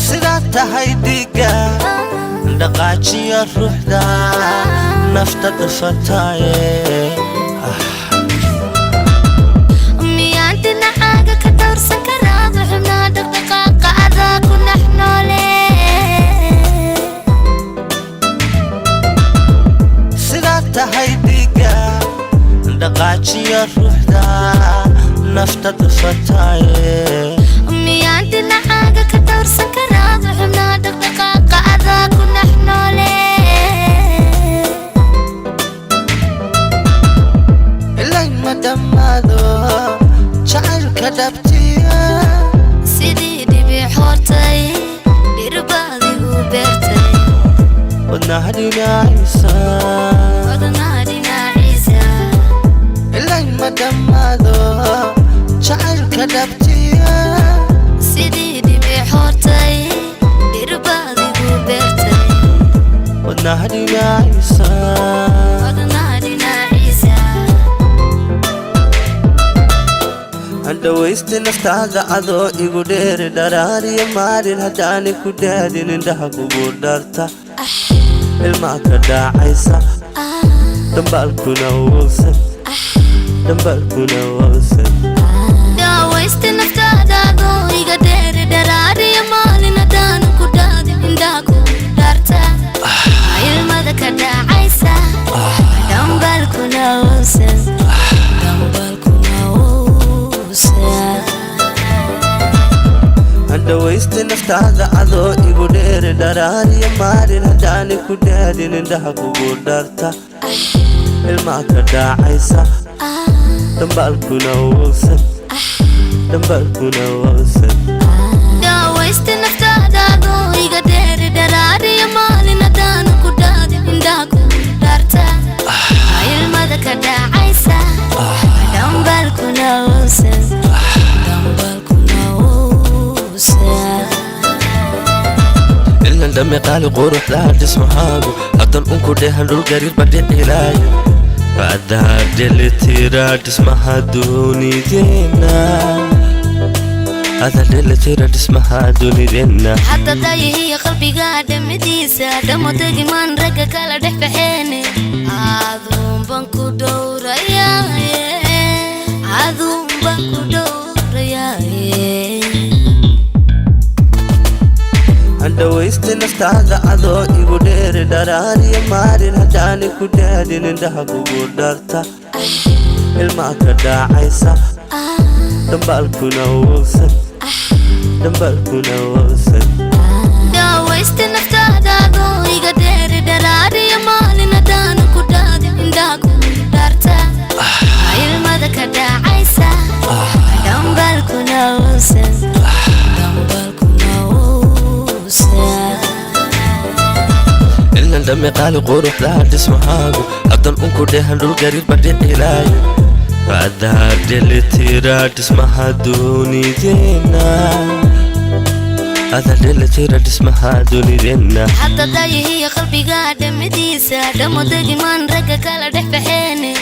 Sidaad tahay dhiigga dhaqaajiya ruuxda nafta dhufataaye. Miyaan dhinacaaga ka dhowrsan karaa xubnaha dhaqdhaqaaqa adaa ku dhex noole? Sidaad tahay dhiigga dhaqaajiya ruuxda nafta dhufataaye. Miyaan dhinacaaga ka dhowrsan karaa xubnaha dhaqdhaqaaqa adaa ku dhex noole? Ilayn ma dhammaado jacaylka dhabtiya. Sidii dhibic hortay dhirbaadigu beertay. Wadnaha dhinaciisa. Wadnaha dhinaciisa. Ilayn ma dhammaado jacaylka dhabtiya. Sidii dhibic hortay dhirbaadigu beertay. Wadnaha dhinaciisa. Wadnaha dhinaciisa. Handhawaysti naftaada adoo igu dheeri dharaariyo maalin haddaani ku dhaadin indhaha kugu dharta ilmaa ka dhaacaysa dhambaalkuna wowsan, dhambaalkuna wowsan. Daawaysta naftaada adoo iga dheeri dharaariyo maalin haddaanan ku dhaadin indhaha kugu dhaarta ilmada ka dhacaysa dhambalkuna uusan, dhambalkuna uusan. Handhawaysti naftaada adoo igu dheeri dharaariyo maalin haddaani ku dhaadin indhaha kugu dharta ilmaa ka dhaacaysa dhambaalkuna wowsan, dhambaalkuna wowsan. Daawaysta naftaada adoo iga dheeri dharaariyo maalin haddaanan ku dhaadin indhaha kugu dhaarta ilmada ka dhacaysa dhambalkuna uusan, dhambalkuna uusan. Ilan dhame qaali quruxdaa dhismahaagu haddan unku dhehan dhul gariir badhicilaayo adaa dhelitira dhismaha dunideenna, adaa dhelitira dhismaha dunideenna. Hadda dayahiyo qalbiga dhamadiisa dhamo degimaan ragga kala dhex baxeene aduunban ku dhowrayaaye, aduunban ku dhowrayaaye. Handhawaysti naftaada adoo igu dheeri dharaariyo maalin haddaani ku dhaadin indhaha kugu dharta ilmaa ka dhaacaysa dhambaalkuna wowsan, dhambaalkuna wowsan. Daawaysta naftaada adoo iga dheeri dharaariyo maalin haddaanan ku dhaadin indhaha kugu dhaarta ilmada ka dhacaysa dhambalkuna uusan, dhambalkuna uusan. Ilan dhame qaali quruxdaa dhismahaagu haddan unku dhehan dhul gariir badhicilaayo adaa dhelitira dhismaha dunideenna, adaa dhelitira dhismaha dunideenna. Hadda dayahiyo qalbiga dhamadiisa dhamo degimaan ragga kala dhex baxeene.